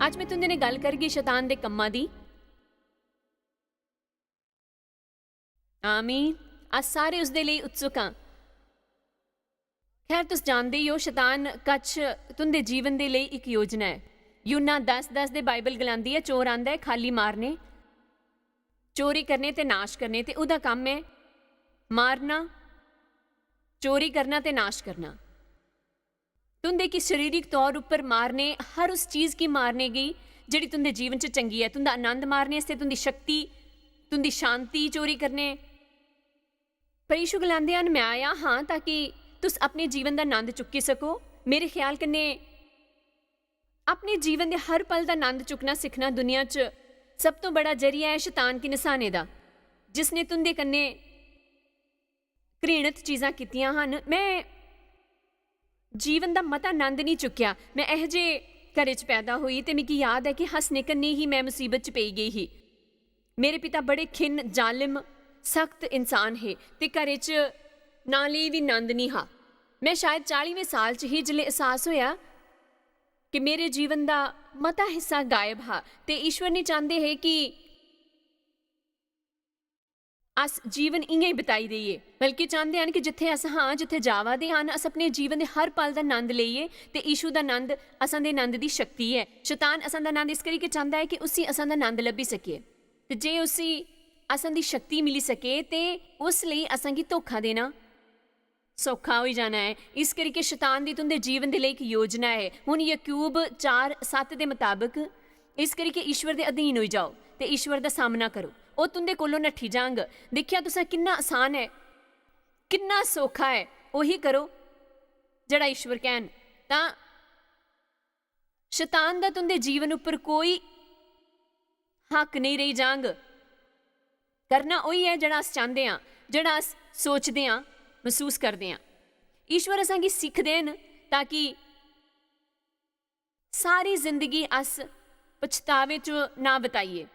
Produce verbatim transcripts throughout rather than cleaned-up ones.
अज्ज में तुं'दे ने गल्ल करगी शैतान दे कम्मा दी। आमीन। अस सारे उसदे लेई उत्सुक आं। खैर, तुस जानदे ही ओ, शैतान कच्छ तुं'दे जीवन दे लेई इक योजना ऐ। यूहन्ना दस दस दे बाइबल गलांदी ऐ, "चोर आंदा ऐ खाली मारने, चोरी करने ते नाश करने।" ते ओह्दा कम्म ऐ मारना, चोरी करना ते नाश करना। तुं'दे कि शरीरिक तौर उप्पर मारने, हर उस चीज गी मारने गी जेह्ड़ी तुं'दे जीवन च चंगी ऐ, तुं'दा आनंद मारने आस्तै, तुं'दी शक्ति, तुं'दी शांति चोरी करने। पर यीशु गलांदे हन, "मैं आया हां ताकि तुस अपने जीवन दा नंद चुक्की सको।" मेरे ख्याल कन्नै अपने जीवन दे हर पल दा नंद चुक्कना सिक्खना दुनिया च सब तों बड़ा जरिया ऐ शैतान गी नसाने दा, जिसने तुं'दे कन्नै घृणत चीजां कीतियां हन। मैं जीवन दा मता नंद निं चुक्केआ। मैं एहो जे घरै च पैदा होई ते मिगी याद ऐ कि हस्सने कन्नै ही मैं मुसीबत च पेई गेई ही। मेरे पिता बड़े खिन्न, जालिम, सख्त इंसान हे ते घरै च नां लेई बी नंद निं हा। मैं शायद चालीमें साल च ही जिसलै एहसास होआ कि मेरे जीवन दा मता हिस्सा गायब हा ते ईश्वर निं चांह्दे हे कि अस जीवन इ'यां ही बिताई देइये, बल्कि चांह्दे हन कि जित्थै अस हां, जित्थै जावा दे हन, अस अपने जीवन दे हर पल दा नंद लेइये ते यीशु दा नंद असां दे नंद दी शक्ति ऐ। शैतान असां दा नंद इस करियै चांह्दा ऐ कि उसी असां दा नंद लब्भी सके, ते जे उसी असां दी शक्ति मिली सके, ते उस लेई असां गी धोखा देना सौखा होई जाना ऐ। इस करियै शैतान दी तुं'दे जीवन दे लेई इक योजना ऐ। हुन याकूब चार सत्त दे मताबक, इस करियै ईश्वर दे अधीन होई जाओ ते ईश्वर दा सामना करो। ओह् तुं'दे कोलों नट्ठी जांग। दिक्खेआ तुसें किन्ना आसान ऐ, किन्ना सौखा ऐ, ओही करो जेह्ड़ा ईश्वर कैन। तां शैतान दा तुं'दे जीवन उप्पर कोई हक नेईं रेही जांग। करना ओही ऐ जेह्ड़ा अस चांह्दे आं, जेह्ड़ा अस सोचदे आं, मसूस करदे आं। ईश्वर असां गी सिखदे न ताकि सारी जिंदगी अस पछतावे च ना बिताइये।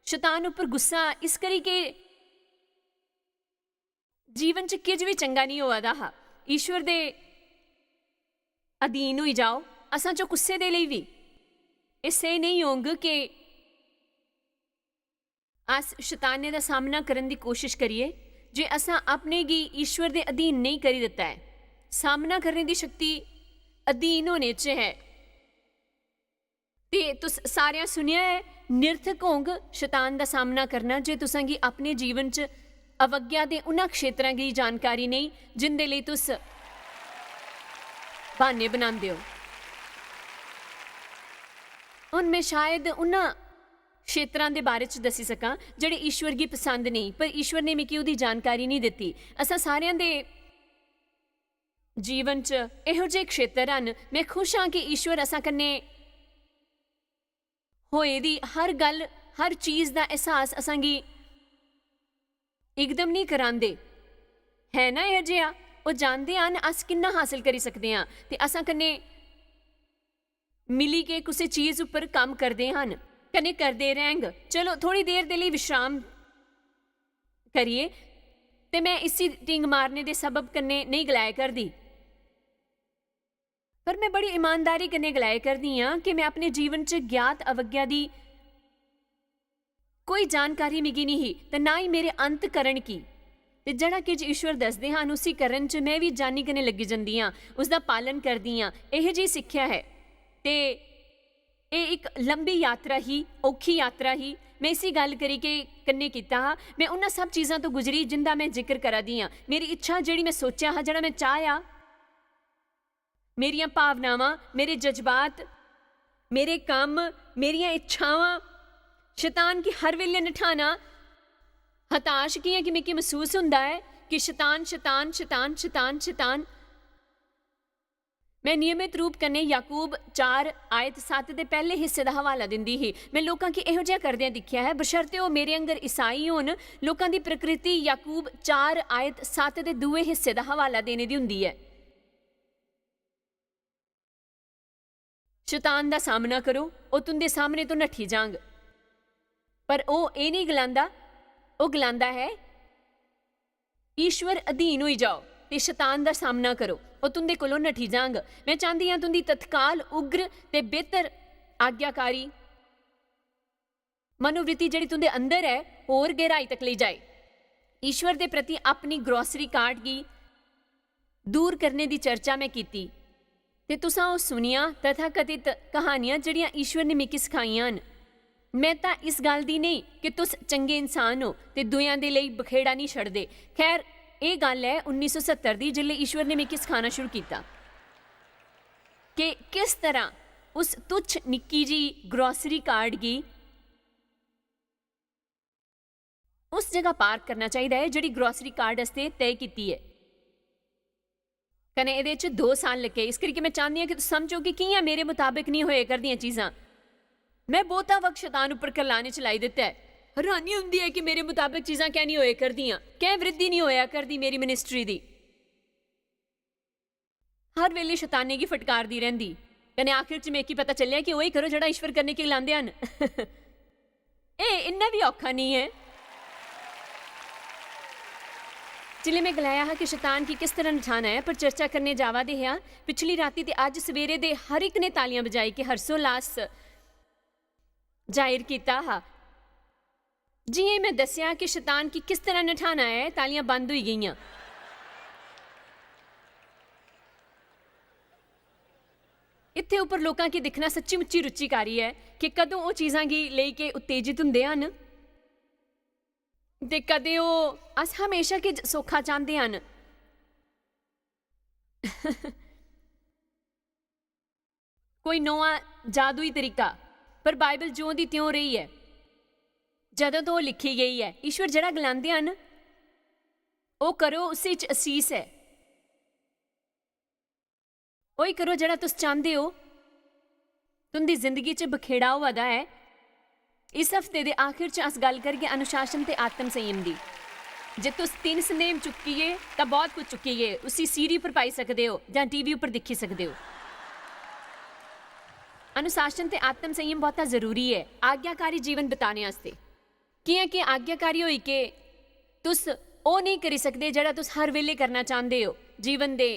शैतान उप्पर गुस्सा इस करी के जीवन च किश बी चंगा निं होआ दा हा। ईश्वर दे अधीन होई जाओ। असां चों कुसै दे लेई बी एह् सेही नेईं होंग कि अस शैतानै दा सामना करन दी कोशश करिये जे असां अपने गी ईश्वर दे अधीन नेईं करी दित्ता ऐ। सामना करने दी शक्ति अधीन होने च ऐ। ते तुस सारेआं सुनेआ ऐ, निरर्थक होंग शैतान दा सामना करना जे तुसां गी अपने जीवन च अवज्ञा दे उन्हां क्षेत्रां दी जानकारी नेईं जिंदे लेई तुस ब्हान्ने बनांदे ओ। हुन में शायद उन्हां क्षेत्रां दे बारे च दस्सी सकां जेह्ड़े ईश्वर गी पसंद नेईं, पर ईश्वर ने मिगी ओह्दी जानकारी निं दित्ती। असां सारेआं दे जीवन च एहो जेह् क्षेत्र हन। में खुश आं कि ईश्वर असां कन्नै होए दी हर गल्ल, हर चीज दा एहसास असां गी इकदम निं करांदे। है ना एहो जेहा? ओह् जानदे हन अस किन्ना हासल करी सकदे आं ते असां कन्नै मिली के कुसै चीज उप्पर कम्म करदे हन, कन्नै करदे रैंह्ग। चलो, थोड़ी देर दे लेई विश्राम करिए, ते में इसी टिंग मारने दे सबब कन्नै नेईं गलाया करदी, पर में बड़ी ईमानदारी कन्नै गलाया करदी आं कि में अपने जीवन च ज्ञात अवज्ञा दी कोई जानकारी मिगी निं ही, ते ना ही मेरे अंतकरण की। ते जेह्ड़ा किश ईश्वर दसदे हन, उसी करन च में बी जानी कन्नै लग्गी जंदी आं, उसदा पालन करदी आं। एहो जेही सिक्खेआ ऐ। ते एह् इक लंबी यात्रा ही, औखी यात्रा ही। में इसी गल्ल करी के कन्नै कीता हा। में उन्हां सब चीजां तो गुजरी जिंदा में जिक्र करा दी आं। मेरी इच्छा, जेह्ड़ी में सोचेआ हा, जेह्ड़ा में चाहेआ, मेरियां भावनावां, मेरे जज्बात, मेरे कम्म, मेरियां इच्छावां, शैतान गी हर बेल्लै नठाना। हताश कि'यां कि मिगी मसूस होंदा ऐ कि शैतान, शैतान, शैतान, शैतान, शैतान। में नियमित रूप कन्नै याकूब चार आयत सत्त दे पैह्ले हिस्से दा हवाला दिंदी ही। में लोकां गी एहो जेहा करदे दिक्खेआ ऐ, बशर्ते ओह् मेरे आंगर ईसाई होन। लोकां दी प्रकृति याकूब चार आयत सत्त दे दूए हिस्से दा हवाला देने दी होंदी ऐ। शैतान दा सामना करो, ओह् तुं'दे सामने तो नट्ठी जांग। पर ओह् एह् नेईं गलांदा, ओह् गलांदा ऐ, "ईश्वर अधीन होई जाओ ते शैतान दा सामना करो, ओह् तुं'दे कोलों नट्ठी जांग।" में चांह्दी आं तुं'दी तत्काल, उग्र ते बेहतर आज्ञाकारी मनोवृत्ति जेह्ड़ी तुं'दे अंदर ऐ, होर गैहराई तक लेई जाए। ईश्वर दे प्रति अपनी ग्रोसरी कार्ट गी दूर करने दी चर्चा में कीती, ते तुसां ओह् सुनियां तथाकथित कहानियां जेह्ड़ियां ईश्वर ने मिगी सखाइयां न। में तां इस गल्ल दी नेईं कि तुस चंगे इंसान ओ ते दूएं दे लेई बखेड़ा निं छड़दे। खैर, एह् गल्ल ऐ उन्नी सौ सत्तर दी, जिसलै ईश्वर ने मिगी सखाना शुरू कीता कि किस तरह उस तुच्छ निक्की जी ग्रोसरी कार्ट गी उस जगह पार्क करना चाहिदा ऐ जेह्ड़ी ग्रोसरी कार्ट आस्तै तय कीती ऐ। कन्नै एह्दे च दो साल लग्गे, इस करियै में चाह्न्नी आं कि तुस समझो कि कि'यां मेरे मताबक निं होए करदियां चीजां। में बहुता वक्त शैतान उप्पर करलाने च लाई दित्ता ऐ। हैरानी होंदी ऐ कि मेरे मताबक चीजां कैं निं होए करदियां, कैं वृद्धि निं होया करदी मेरी मिनिस्ट्री दी। हर बेल्लै शैतानै गी फटकारदी रैंह्दी। कन्नै आखिर च मिगी पता चलेआ कि ओही करो जेह्ड़ा ईश्वर करने गी गलांदे हन। एह् इन्ना बी औखा निं ऐ। जिसलै में गलाया हा कि शैतान गी किस तरह नठाना ऐ, पर चर्चा करने जावा दे हे आं, पिछली राती ते अज्ज सवेरे दे हर इक ने तालियां बजाई के हर्षोल्लास जाहिर कीता हा। जि'यां में दस्सेआ कि शैतान गी किस तरह नठाना ऐ, तालियां बंद होई गेइयां। इत्थै उप्पर लोकां गी दिक्खना सच्ची मुच्ची रुचिकारी ऐ कि कदूं ओह् चीजां गी लेई के उत्तेजित हुंदे हन ते कदें ओह्, अस हमेशा गै ज-, सौखा चांह्दे हन। कोई नोआ जादुई तरीका, पर बाइबल ज्यों दी त्यों रेही ऐ। जदों तो ओह् लिखी गेई ऐ, ईश्वर जेह्ड़ा गलांदे हन, ओह् करो, उसी च असीस ऐ। ओही करो जेह्ड़ा तुस चांह्दे ओ। तुं'दी जिंदगी च बखेड़ा होआ दा ऐ। इस हफ्ते दे आखिर च अस गल्ल करगे अनुशासन ते आत्म संयम दी। जे तुस तिन्न संदेम चुक्कियै, तां बहुत कुछ चुक्कियै, उसी सीरी पर पाई सकदे ओ जां टीवी उप्पर दिक्खी सकदे ओ। अनुशासन ते आत्म संयम बहुता जरूरी ऐ आज्ञाकारी जीवन बताने आस्तै। कि'यां कि आज्ञाकारी होई के तुस ओह् नेईं करी सकदे जेह्ड़ा तुस हर बेल्लै करना चांह्दे ओ। जीवन दे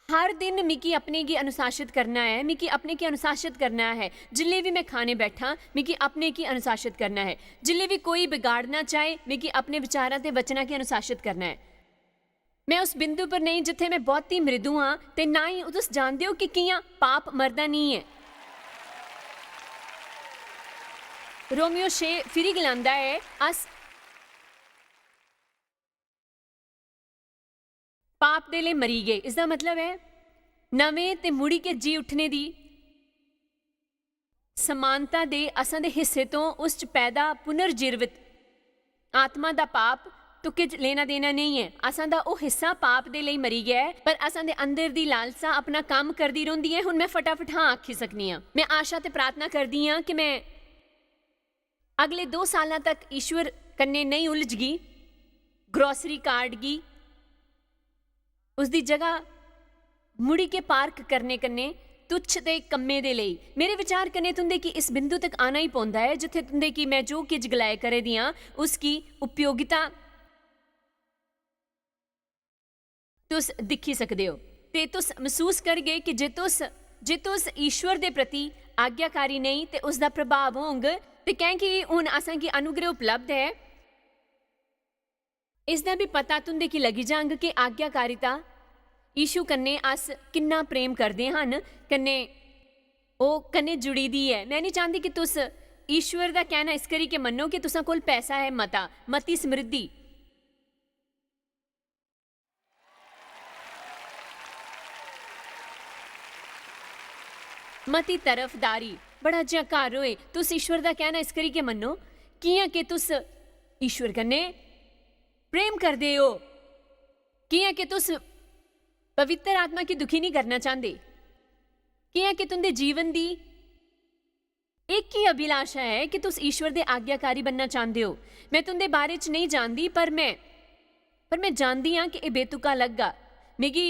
हर दिन मिगी अपने गी अनुशासित करना ऐ, मिगी अपने गी अनुशासित करना ऐ। जिल्लै बी में खाने बैठां, मिगी अपने गी अनुशासित करना ऐ। जिल्लै बी कोई बिगाड़ना चाहे, मिगी अपने विचारां ते वचनां गी अनुशासित करना ऐ। में उस बिंदु पर नेईं जित्थै में बहुती मृदु आं, ते ना ही तुस जानदे ओ कि कि'यां पाप मरदा नेईं ऐ। रोमियो छे फिरी गलांदा ऐ, अस पाप दे लेई मरी गे। इसदा मतलब ऐ, नमें ते मुड़ी के जी उठने दी समानता दे असां दे हिस्से तो उस च पैदा पुनर्जीवित आत्मा दा पाप तो किश लेना देना नेईं ऐ। असां दा ओह् हिस्सा पाप दे लेई मरी गेआ ऐ, पर असां दे अंदर दी लालसा अपना कम्म करदी रौंह्दी ऐ। हुन में फटाफट हां आखी सकनी आं। में आशा ते प्रार्थना करदी आं कि में अगले दो सालां तक ईश्वर कन्नै नेईं उलझगी। ग्रोसरी कार्ड गी उसदी जगह मुड़ी के पार्क करने कन्नै तुच्छ दे कम्में दे लेई। मेरे विचार कन्नै तुं'दे गी इस बिंदु तक आना ही पौंदा ऐ जित्थै तुं'दे गी में जो किश गलाए करे दी आं, उसकी उपयोगिता तुस दिक्खी सकदे ओ ते तुस मसूस करगे कि जे तुस, जे तुस ईश्वर दे प्रति आज्ञाकारी नेईं ते उसदा प्रभाव होंग, ते कैंह् कि हुन असें गी अनुग्रह उपलब्ध ऐ। इसदा बी पता तुं'दे गी लगी जांग कि आज्ञाकारिता यीशु कन्नै अस किन्ना प्रेम करदे हन, कन्नै ओह् कन्नै जुड़ी दी ऐ। में निं चांह्दी कि तुस ईश्वर दा कैह्ना इस करी के मन्नो कि तुसां कोल पैसा ऐ मता, मती समृद्धि, मती तरफदारी, बड़ा जेहा घर होए। तुस ईश्वर दा कैह्ना इस करी के मन्नो, कि'यां कि तुस ईश्वर कन्नै प्रेम करदे ओ, कि'यां कि तुस पवित्र आत्मा गी दुखी निं करना चांह्दे, कि'यां कि तुं'दे जीवन दी इक ही अभिलाषा ऐ कि तुस ईश्वर दे आज्ञाकारी बनना चांह्दे ओ। में तुं'दे बारे च नेईं जानदी, पर में, पर में जानदी आं कि एह् बेतुका लग्गा। मिगी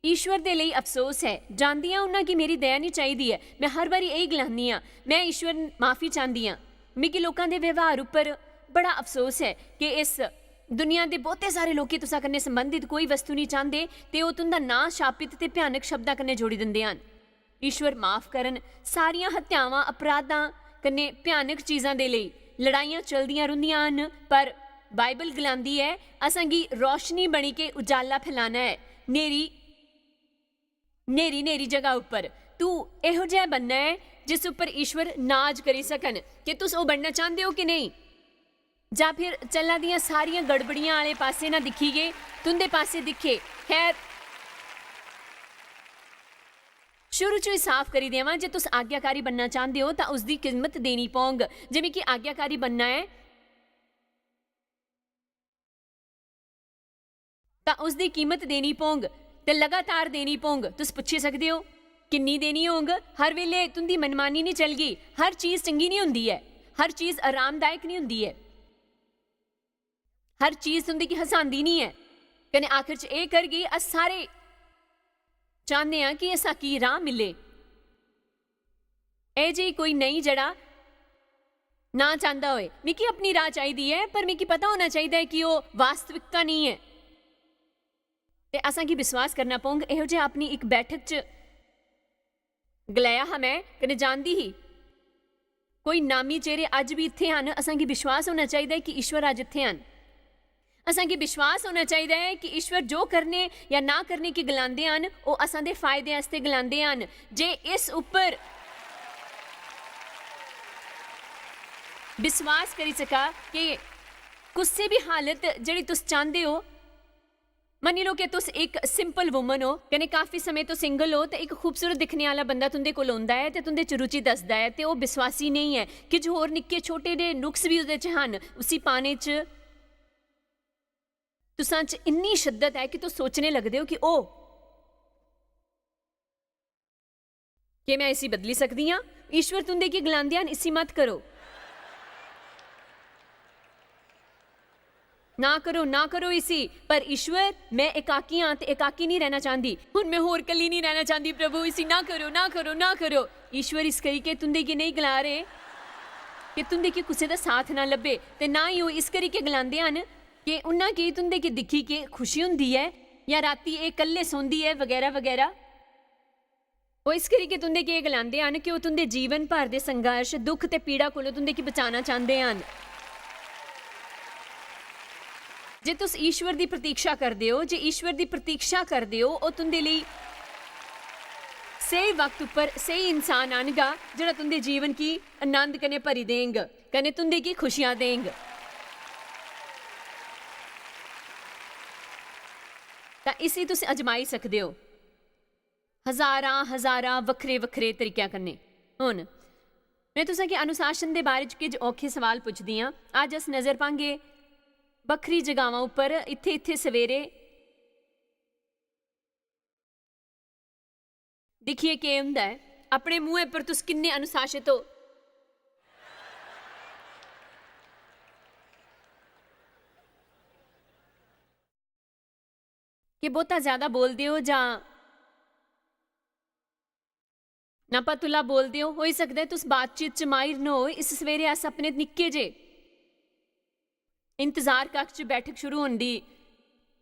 ईश्वर दे लेई अफसोस ऐ। जानदी आं उन्ना गी मेरी दया निं चाहिदी ऐ। में हर बारी एही गलान्नी आं, "में ईश्वर माफी चांह्दी आं।" मिगी लोकां दे व्यवहार उप्पर बड़ा अफसोस ऐ कि इस दुनिया दे बहुते सारे लोकी तुसा कन्नै संबंधित कोई वस्तु निं चांह्दे ते ओह् तुं'दा नांऽ शापित ते भयानक शब्दां कन्नै जोड़ी दिंदे हन। ईश्वर माफ करन, सारियां हत्यावां, अपराधां कन्नै भयानक चीजां दे लेई लड़ाइयां चलदियां रौंह्दियां हन, पर बाइबल गलांदी ऐ, "असांगी रोशनी बनी के उजाला फैलाना ऐ, न्हेरी, न्हेरी, न्हेरी जगह उप्पर।" तू एहो जेहा बनना ऐ जिस उप्पर ईश्वर नाज करी सकन। क्या तुस ओह् बनना चांह्दे ओ कि नेईं? जां फिर चला दियां सारियां गड़बड़ियां आह्ले पासे ना दिक्खी गे, तुं'दे पासे दिक्खे? खैर, शुरू च ही साफ करी देवां, जे तुस आज्ञाकारी बनना चांह्दे ओ, तां उसदी कीमत देनी पौंग। जे मिगी आज्ञाकारी बनना ऐ, तां उसदी कीमत देनी पौंग, ते लगातार देनी पौंग। तुस पुच्छी सकदे ओ, "किन्नी देनी होंग?" हर वेले तुं'दी मनमानी निं चलगी। हर चीज चंगी निं होंदी ऐ, हर चीज आरामदायक निं होंदी ऐ, हर चीज तुं'दी गी हसांदी निं ऐ। कन्नै आखिर च एह् करगी, अस सारे चांह्दे आं कि असां की राह् मिले। एह् जेही कोई नेईं जेह्ड़ा ना चांह्दा होए। मिगी अपनी राह् चाहिदी ऐ, पर मिगी पता होना चाहिदा ऐ कि ओह् वास्तविकता नेईं ऐ। ते असांगी विश्वास करना पौंग। एहो जेहा अपनी इक बैठक च गलाया हा में, कन्नै जानदी ही, कोई नामी चेहरे अज्ज बी इत्थै हन। असांगी विश्वास होना चाहिदा ऐ कि ईश्वर अज्ज इत्थै हन। असांगी विश्वास होना चाहिदा ऐ कि ईश्वर जो करने या ना करने की गलांदे हन, ओह् असां दे फायदे आस्तै गलांदे हन। जे इस उप्पर विश्वास करी सका कि कुसै बी हालत जेह्ड़ी तुस चांह्दे ओ, मन्नी लो कि तुस इक simple woman ओ, कन्नै काफी समें तो single ओ, ते इक खूबसूरत दिक्खने आह्ला बंदा तुं'दे कोल औंदा ऐ ते तुं'दे च रुचि दसदा ऐ, ते ओह् विश्वासी नेईं ऐ, किश होर निक्के छोटे दे नुक्स बी ओह्दे च हन, उसी पाने च तुसां च इन्नी शिद्दत ऐ कि तुस सोचने लगदे ओ कि ओह्, "केह् में इसी बदली सकदी आं?" ईश्वर तुं'दे गी गलांदे हन, "इसी मत करो। ना करो, ना करो इसी।" पर ईश्वर, "में एकाकी आं ते एकाकी निं रैह्ना चांह्दी। हुन में होर कल्ली निं रैह्ना चांह्दी, प्रभु, इसी ना करो, ना करो, ना करो।" ईश्वर इस करी के तुं'दे गी नेईं गला रहे कि तुं'दे गी कुसै दा साथ ना लब्भे, ते ना ही ओह् इस करी के गलांदे हन कि उन्ना की तुं'दे गी दिक्खी के खुशी हुंदी ऐ, जां राती एह् कल्ले सौंदी ऐ, बगैरा बगैरा। ओह् इस करी के तुं'दे गी एह् गलांदे हन कि ओह् तुं'दे जीवन भर दे संघर्ष, दुख ते पीड़ा कोलों तुं'दे गी बचाना चांह्दे हन। जे तुस ईश्वर दी प्रतीक्षा करदे ओ, जे ईश्वर दी प्रतीक्षा करदे ओ, ओह् तुं'दे लेई स्हेई वक्त उप्पर स्हेई इंसान आह्नगा, जेह्ड़ा तुं'दे जीवन गी आनंद कन्नै भरी देंग, कन्नै तुं'दे गी खुशियां देंग। तां इसी तुस अजमाई सकदे ओ। हजारां, हजारां बक्खरे-बक्खरे तरीकेआं कन्नै। हुन, में तुसें गी अनुशासन दे बारे च किश औखे सवाल पुछदी आं। अज्ज अस नजर पांगे बक्खरी जगहां उप्पर, इत्थै-इत्थै सवेरे। दिक्खिए केह् होंदा ऐ, अपने मुंहै पर तुस किन्ने अनुशासित ओ। कि बहुता ज्यादा बोलदे ओ जां ना पतुला बोलदे ओ। होई सकदा ऐ तुस बातचीत च माहिर न हो। इस सवेरे अस अपने निक्के जे इंतजार कक्ष च बैठक शुरू होने दी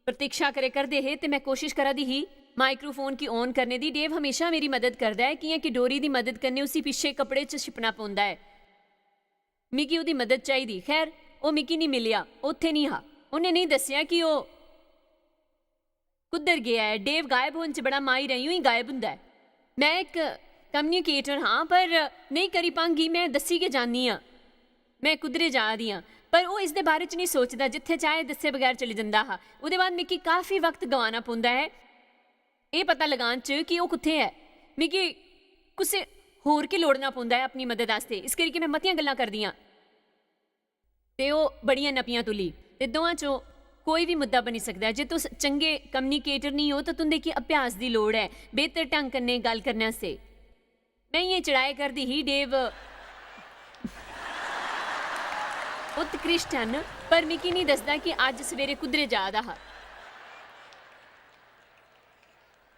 प्रतीक्षा करे करदे हे ते में कोशिश करा दी ही माइक्रोफोन गी on करने दी। डेव हमेशा मेरी मदद करदा ऐ, कि'यां कि डोरी दी मदद कन्नै उसी पिच्छे कपड़े च छिपना पौंदा ऐ। मिगी ओह्दी मदद चाहिदी। खैर, ओह् मिगी निं मिलेआ, ओह् उत्थै निं हा। उ'न्नै नेईं दस्सेआ कि ओह् कुद्धर गेआ ऐ। डेव गायब होने च बड़ा माहिर ऐ, यूं ही गायब होंदा ऐ। में इक कम्युनिकेटर हां, पर नेईं करी पांगी, में दस्सी गै जान्नी आं में कुद्धरै जा दी आं। पर ओह् इसदे बारे च निं सोचदा, जित्थै चाहे दस्से बगैर चली जंदा हा। ओह्दे बाद मिगी काफी वक्त गवाना पौंदा ऐ एह् पता लगान च कि ओह् कुत्थै ऐ। मिगी कुसै होर गी लोड़ना पौंदा ऐ अपनी मदद आस्तै, इस करी कि में मतियां गल्लां करदी आं ते ओह् बड़ियां नपियां तुली। ते दोआं चों कोई बी मुद्दा बनी सकदा ऐ। जे तुस चंगे कम्युनिकेटर निं ओ, तां तुं'दे गी अभ्यास दी लोड़ ऐ, बेहतर ढंग कन्नै गल्ल करने आस्तै। में इ'यां चढ़ाए करदी ही, डेव उत्कृष्ट हन, पर मिगी निं दसदा कि अज्ज सवेरे कुद्धरै जा दा हा।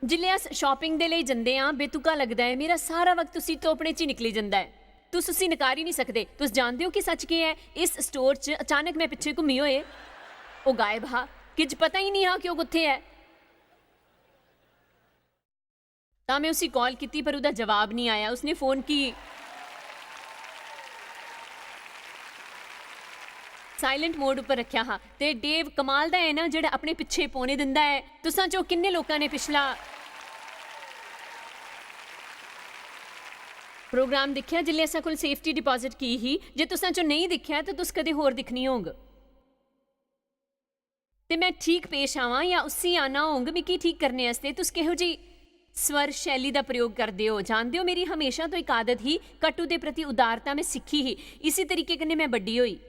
जिसलै अस shopping दे लेई जंदे आं, बेतुका लगदा ऐ। मेरा सारा वक्त उसी तोपने च ही निकली जंदा ऐ। तुस उसी नकारी निं सकदे। तुस जानदे ओ कि सच केह् ऐ? इस store च अचानक में पिच्छे घुम्मी होए, ओह् गायब हा। किश पता ही निं हा कि ओह् कुत्थै ऐ। तां में उसी कॉल कीती, पर ओह्दा जवाब निं आया। उसने फोन गी साइलेंट मोड उप्पर रक्खेआ हा। ते डेव कमाल दा ऐ ना, जेह्ड़ा अपने पिच्छे पौने दिंदा ऐ। तुसां चों किन्ने लोकां ने पिछला प्रोग्राम दिक्खेआ, जिसलै असां कोल सेफ्टी डिपॉजिट की ही? जे तुसां चों नेईं दिक्खेआ, ते तुस कदें होर दिक्खनी होग। ते में ठीक पेश आवां जां उसी आना होग मिगी ठीक करने आस्तै, तुस किहो जी स्वर शैली दा प्रयोग करदे ओ? जानदे ओ, मेरी हमेशा तो इक आदत ही, कटु दे प्रति उदारता में सिक्खी ही। इसी तरीके कन्नै में बड्डी होई।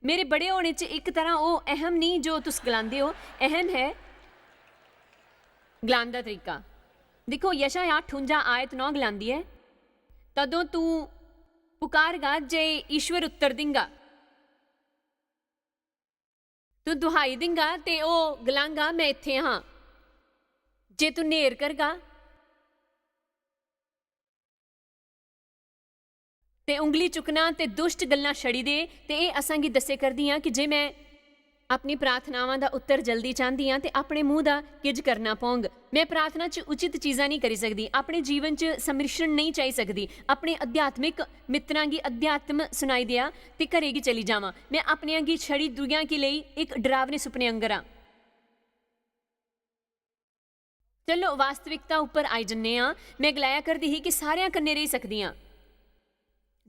मेरे बड़े होने च इक तरह ओह् अहम निं जो तुस गलांदे ओ, अहम है गलान दा तरीका। दिक्खो, यशायाह अट्ठ उंजा आयत नौ गलांदी ऐ, "तदों तू पुकारगा जे ईश्वर उत्तर दिंगा।" तू दुहाई दिंगा ते ओह् गलांगा, "में इत्थै हां।" जे तू नेर करगा ते उंगली चुकना ते दुष्ट गल्लां छड़ी दे, ते एह् असांगी दस्से करदियां कि जे में अपनी प्रार्थनावां दा उत्तर जल्दी चांह्दी आं ते अपने मूंह दा किज करना पौंग। में प्रार्थना च उचित चीजां नेईं करी सकदी, अपने जीवन च सम्मिश्रण नेईं चाही सकदी, अपने आध्यात्मिक मित्तरां गी अध्यात्म सुनाई देआ ते घरै गी चली जावां। में अपनेआं गी छड़ी दुएआं गी लेई इक डरावने सुपने आंगर आं। चलो, वास्तविकता उप्पर आई जन्ने आं। में गलाया करदी ही कि सारेआं कन्नै रेही सकदी आं,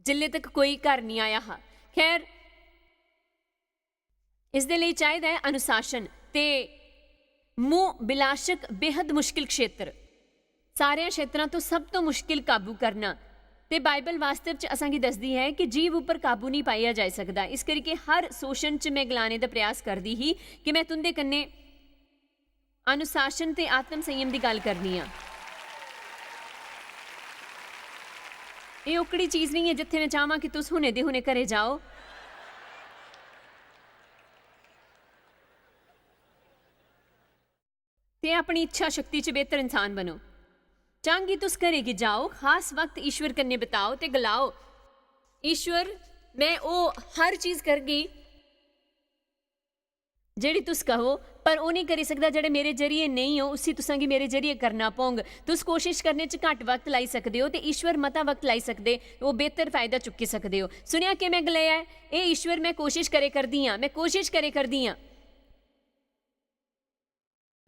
जिल्ले तक कोई घर निं आया हा। खैर, इसदे लेई चाहिदा ऐ अनुशासन ते मूंह बिलाशक बेहद मुश्किल क्षेत्र। सारेआं क्षेत्रां तो सब तो मुश्किल काबू करना। ते बाइबल वास्तव च असांगी दसदी ऐ कि जीव उप्पर काबू नेईं पाया जाई सकदा। इस करियै हर शोषण च में गलाने दा प्रयास करदी ही कि में तुं'दे कन्नै अनुशासन ते आत्म संयम दी गल्ल करनी आं। एह् ओकड़ी चीज नेईं ऐ जित्थै में चाह्वां कि तुस हुने दे हुने घरै जाओ ते अपनी इच्छा शक्ति च बेहतर इंसान बनो। चांह्गी तुस घरै गी जाओ, खास वक्त ईश्वर कन्नै बिताओ ते गलाओ, "ईश्वर, में ओह् हर चीज करगी जेह्ड़ी तुस कहो, पर ओह् नेईं करी सकदा जेह्ड़े मेरे जरिए नेईं हो, उसी तुसांगी मेरे जरिए करना पौंग।" तुस कोशिश करने च घट्ट वक्त लाई सकदे ओ ते ईश्वर मता वक्त लाई सकदे, ओह् बेहतर फायदा चुक्की सकदे ओ। सुनेआ केह् में गलाया ऐ? "एह् ईश्वर, में कोशिश करे करदी आं, में कोशिश करे करदी आं।"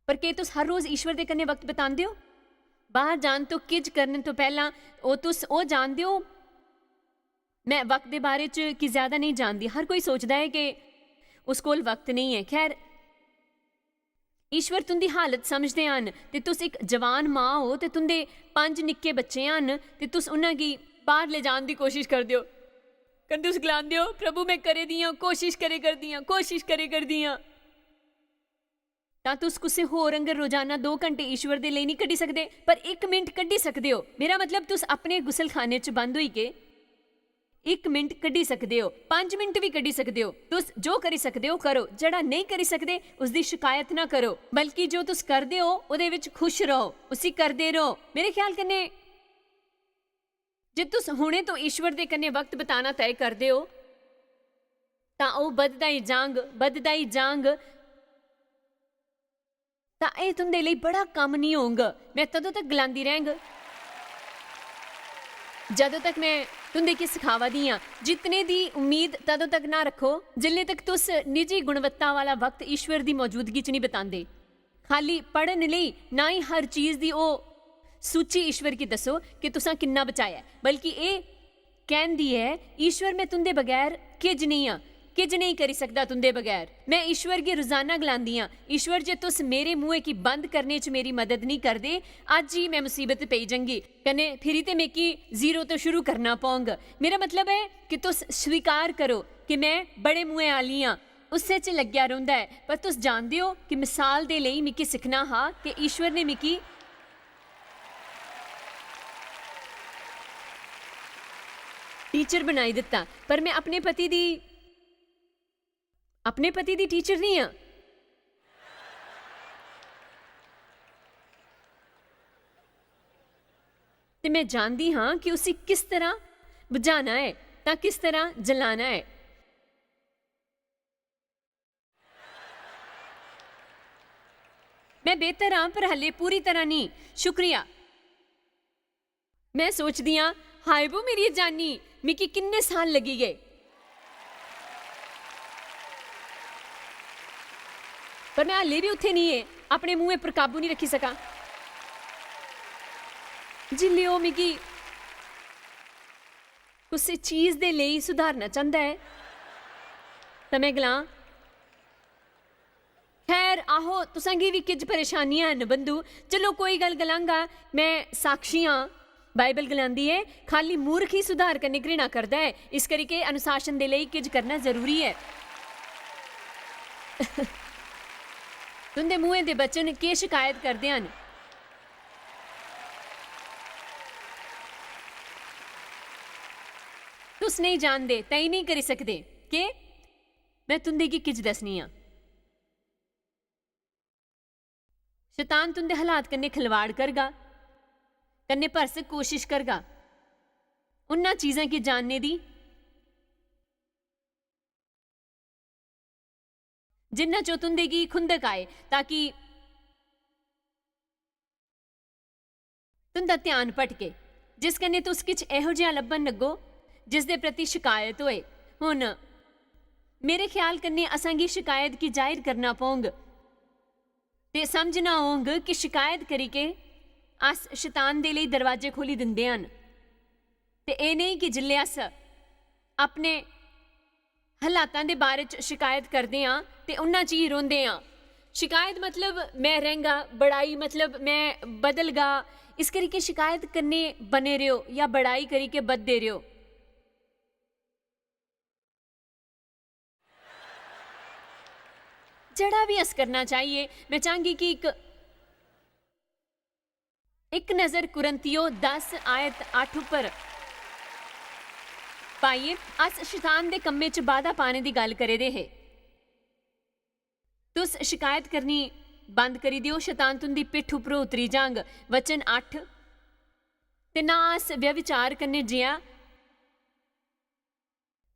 पर केह् तुस हर रोज ईश्वर दे कन्नै वक्त बितांदे ओ? बाहर जान तो किज करने तो पैह्लां ओह् तुस ओह् जानदे ओ? में वक्त दे बारे च की ज्यादा नेईं जानदी। हर कोई सोचदा ऐ कि उस कोल वक्त नेईं ऐ। खैर, ईश्वर तुं'दी हालत समझदे हन ते तुस इक जवान मां ओ ते तुं'दे पंज निक्के बच्चे हन ते तुस उ'नें गी बाहर ले जान दी कोशिश करदे ओ। कन्नै तुस गलांदे ओ, "प्रभु, में करे दी आं, कोशिश करे करदी आं, कोशिश करे करदी आं।" तां तुस कुसै होर आंगर रोजाना दो घंटे ईश्वर दे लेई नेईं कड्ढी सकदे, पर इक मिंट कड्ढी सकदे ओ। मेरा मतलब, तुस अपने गुसलखाने च बंद होई गे इक मिंट कड्ढी सकदे ओ, पंज मिंट बी कड्ढी सकदे ओ। तुस जो करी सकदे ओ, करो। जेह्ड़ा नेईं करी सकदे, उसदी शिकायत ना करो, बल्कि जो तुस करदे ओ, ओह्दे विच खुश रहो, उसी करदे रहो। मेरे ख्याल कन्नै, जे तुस हुने तो ईश्वर दे कन्नै वक्त बिताना तय करदे ओ, तां ओह् बधदा ही जांग, बधदा ही जांग। तां एह् तुं'दे लेई बड़ा कम्म निं होंग। में तदों तक गलांदी रैंह्ग, जदों तक में तुं'दे गी सखावा दी आं। जितने दी उम्मीद तदों तक ना रक्खो, जिल्ले तक तुस निजी गुणवत्ता वाला वक्त ईश्वर दी मौजूदगी च निं बितांदे। खाली पढ़न लेई ना ही हर चीज दी ओह् सूची ईश्वर गी दस्सो कि तुसां किन्ना बचाया ऐ, बल्कि एह् कैंह्दी ऐ, "ईश्वर, में तुं'दे बगैर किज नेईं आं, किज नेईं करी सकदा तुं'दे बगैर।" में ईश्वर गी रोजाना गलांदी आं, "ईश्वर, जे तुस मेरे मुंहै गी बंद करने च मेरी मदद नेईं करदे, अज्ज ही में मुसीबत च पेई जंगी, कन्नै फिरी ते मिगी जीरो तो शुरू करना पौंग।" मेरा मतलब ऐ कि तुस स्वीकार करो कि में बड़े मुंहै आह्ली आं। उस्सै च लग्गेआ रौंह्दा ऐ, पर तुस जानदे ओ कि मिसाल दे लेई मिगी सिक्खना हा कि ईश्वर ने मिगी टीचर बनाई दित्ता, पर में अपने पति दी, अपने पति दी टीचर निं आं। ते में जानदी हां कि उसी किस तरह बुझाना ऐ, तां किस तरह जलाना ऐ। में बेहतर आं, पर हल्ले पूरी तरह नेईं। शुक्रिया। में सोचदी आं, "हाय बो मेरी जानी, मिगी किन्ने साल लग्गी गे।" पर में हाल्ली बी उत्थै निं ऐ, अपने मुंहै पर काबू निं रक्खी सकां। जिसलै ओह् मिगी कुसै चीज दे लेई सुधारना चांह्दा ऐ, तां में गलां, "खैर, आहो, तुसें गी बी किश परेशानियां हैन, बंधु। चलो, कोई गल्ल गलांगा, में साक्षी आं बाइबल गलांदी ऐ, "खाली मूर्ख ही सुधार कन्नै घृणा करदा ऐ, इस करी के अनुशासन दे लेई किश करना जरूरी ऐ।" तुं'दे मुंहै दे बचन केह् शिकायत करदे हन? तुस नेईं जानदे, तैं नेईं करी सकदे। केह्? में तुं'दे गी किश दस्सनी आं। शतान तुं'दे हालात कन्नै खिलवाड़ करगा, कन्नै भरसक कोशिश करगा उन्ना चीजां गी जानने दी, जिन्ना चो तुं'दे गी खुंदक आए, ताकि तुं'दा ध्यान भटके, जिस कन्नै तुस किश एहो जेहा लब्भन लगो, जिसदे प्रति शिकायत होए। हुन, मेरे ख्याल कन्नै असां गी शिकायत गी जाहिर करना पौंग ते समझना होंग कि शिकायत करी के अस शतान दे लेई दरवाजे खोली दिंदे हन। ते एह् नेईं कि जिसलै अस अपने हालातां दे बारे च शिकायत करदे आं ते उन्ना च ही रौंह्दे आं। शिकायत मतलब में रैंह्गा, बड़ाई मतलब में बदलगा। इस करी के शिकायत कन्नै बने र'यो या बड़ाई करी के बधदे र'यो। जेह्ड़ा बी अस करना चाहिए, में चाह्‌गी कि इक, इक नजर कुरिन्थियों दस आयत अट्ठ उप्पर पाइए, अस शतान दे कम्में च बाधा पाने दी गल्ल करे दे हे। तुस शिकायत करनी बंद करी देओ, शतान तुं'दी पिट्ठ उप्परों उतरी जांग। वचन अट्ठ, ते ना अस व्यभिचार कन्नै जिया,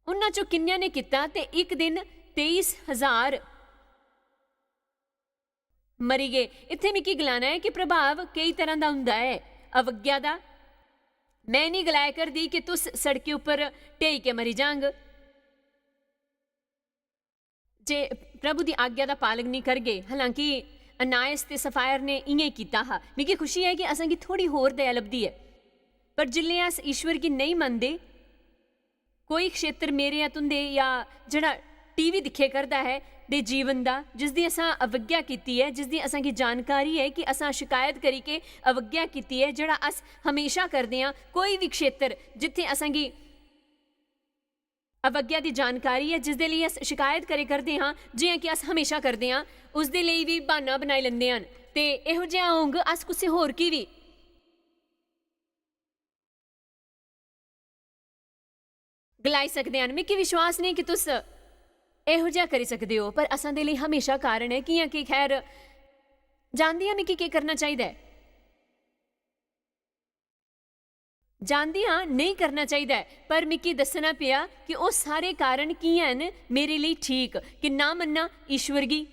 उन्हां चों किन्नेयां ने कित्ता, ते इक दिन तेईस हजार मरी गे। इत्थै मिगी गलाना ऐ कि प्रभाव केई तरह दा हुंदा ऐ अवज्ञा दा। में निं गलाया करदी कि तुस सड़की उप्पर ढेई के मरी जांग। जे प्रभु दी आज्ञा दा पालन निं करगे, हालांकि अनायस ते सफायर ने इ'यां ही कीता हा। मिगी खुशी ऐ कि असेंगी थोड़ी होर दया लभदी ऐ। पर जिसलै अस ईश्वर गी नेईं मनदे, कोई क्षेत्र मेरे या तुं'दे या जेह्ड़ा टीवी दिक्खे करदा ऐ दे जीवन दा, जिसदी असां अवज्ञा कीती ऐ, जिसदी असांगी जानकारी ऐ कि असां शिकायत करी के अवज्ञा कीती ऐ, जेह्ड़ा अस हमेशा करदे आं, कोई बी क्षेत्र जित्थै असांगी अवज्ञा दी जानकारी ऐ, जिसदे लेई अस शिकायत करे करदे आं, जि'यां कि अस हमेशा करदे आं, उसदे लेई बी ब्हान्ना बनाई लैंदे हन। ते एहो जेहा होंग, अस कुसै होर गी बी गलाई सकदे हन। मिगी विश्वास नेईं कि तुस एहो जेहा करी सकदे ओ, पर असां दे लेई हमेशा कारण ऐ, कि'यां कि, खैर, जानदी आं मिगी केह् करना चाहिदा ऐ। जानदी आं नेईं करना चाहिदा ऐ, पर मिगी दस्सना पेआ कि ओह् सारे कारण कि'यां न मेरे लेई ठीक, कि ना मन्ना ईश्वर गी।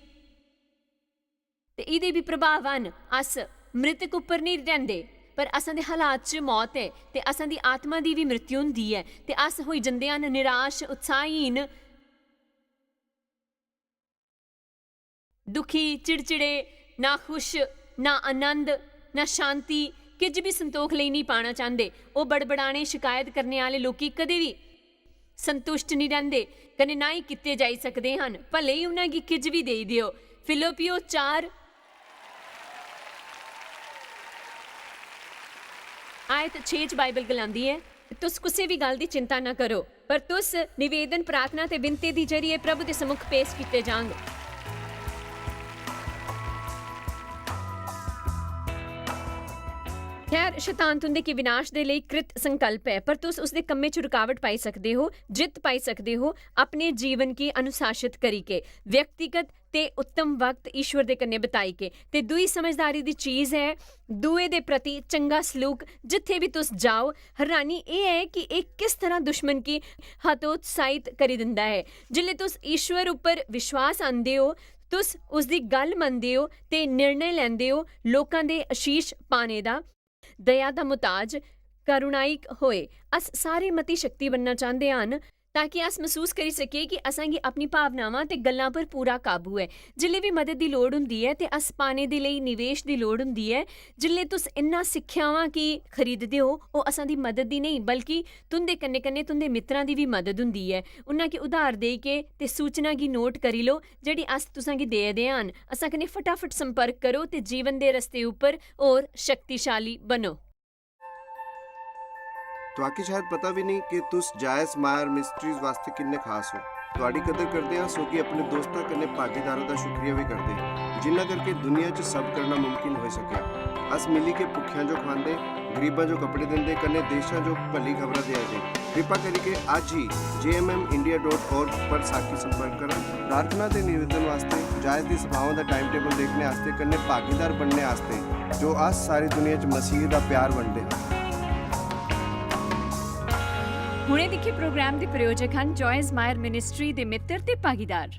ते एह्दे बी प्रभाव हन। अस मृतक उप्पर नेईं रैंह्दे, पर असां दे हालात च मौत ऐ, ते असां दी आत्मा दी बी मृत्यु होंदी ऐ, ते अस होई जंदे हन निराश, उत्साहहीन। दुखी, चिड़चिड़े, ना खुश, ना आनंद, ना शांति, किश बी संतोख लेई निं पाना चांह्दे। ओह् बड़बड़ाने, शिकायत करने आह्ले लोकी कदें बी संतुष्ट निं रैंह्दे, कन्नै ना ही कीते जाई सकदे हन, भले ही उ'नें गी किश बी देई देओ। फिलिप्पियो चार, आयत छे च बाइबल गलांदी ऐ, "तुस कुसै बी गल्ल दी चिंता ना करो, पर तुस निवेदन, प्रार्थना ते विनती दी जरिए प्रभु दे सम्मुख पेश कीते जांग।" खैर, शैतान तुं'दे की विनाश दे लेई कृत संकल्प ऐ, पर तुस उसदे कम्में च रुकावट पाई सकदे हो, जित्त पाई सकदे हो, अपने जीवन की अनुशासित करी के, व्यक्तिगत ते उत्तम वक्त ईश्वर दे कन्नै बिताई के। ते दूई समझदारी दी चीज ऐ, दुए दे प्रति चंगा सलूक। जित्थै बी तुस जाओ, हैरानी एह् ऐ कि एह् किस तरह दुश्मन गी हतोत्साहित करी दिंदा ऐ। जिसलै तुस ईश्वर उप्पर विश्वास आंदे ओ, तुस उसदी गल्ल मनदे ओ ते निर्णय लैंदे ओ लोकां दे आशीष पाने दा, दया दा मुताज, करुणाइक होए। अस सारे मती शक्ति बनना चांह्दे हन ताकि अस मसूस करी सके कि असांगी अपनी भावनावां ते गल्लां पर पूरा काबू ऐ। जिल्लै बी मदद दी लोड़ होंदी ऐ ते अस पाने दे लेई निवेश दी लोड़ होंदी ऐ। जिल्लै तुस इन्ना सिक्खेआवां की खरीददे ओ, ओह् असां दी मदद दी नेईं बल्कि तुं'दे कन्नै कन्नै तुं'दे मित्तरां दी बी मदद होंदी ऐ। उन्ना की उधार देई के ते सूचना गी नोट करी लो जेह्ड़ी अस तुसां गी देआ दे हन। असां कन्नै फटाफट संपर्क करो ते जीवन दे रस्ते उप्पर होर शक्तिशाली बनो। तुआकी शायद पता भी नहीं कि तुस जायज मायर मिस्ट्रीज वास्ते किन्ने खास हो। तुआडी कदर करदे हां, सो कि अपने दोस्तां कन्नै भागीदारों दा शुक्रिया भी करदे हां, जिन्ना करके दुनिया च सब करना मुमकिन होई सकेआ। अस मिली के भुक्खेआं जो खवांदे, गरीबां जो कपड़े दिंदे, कन्नै देशां जो भली खबरां देआ दे। कृपा करिके अज्ज ही J M M India dot org पर साकी संपर्क करो। प्रार्थना ते निवेदन वास्ते, जायज दी सभाओं दा टाइम टेबल देखने आस्ते, कन्नै भागीदार बनने आस्ते, जो अस सारी दुनिया च मसीह दा प्यार बंडदे हां। हुणे दिक्खे प्रोग्राम दे प्रायोजक हन जॉयज मायर मिनिस्ट्री दे मित्र ते भागीदार।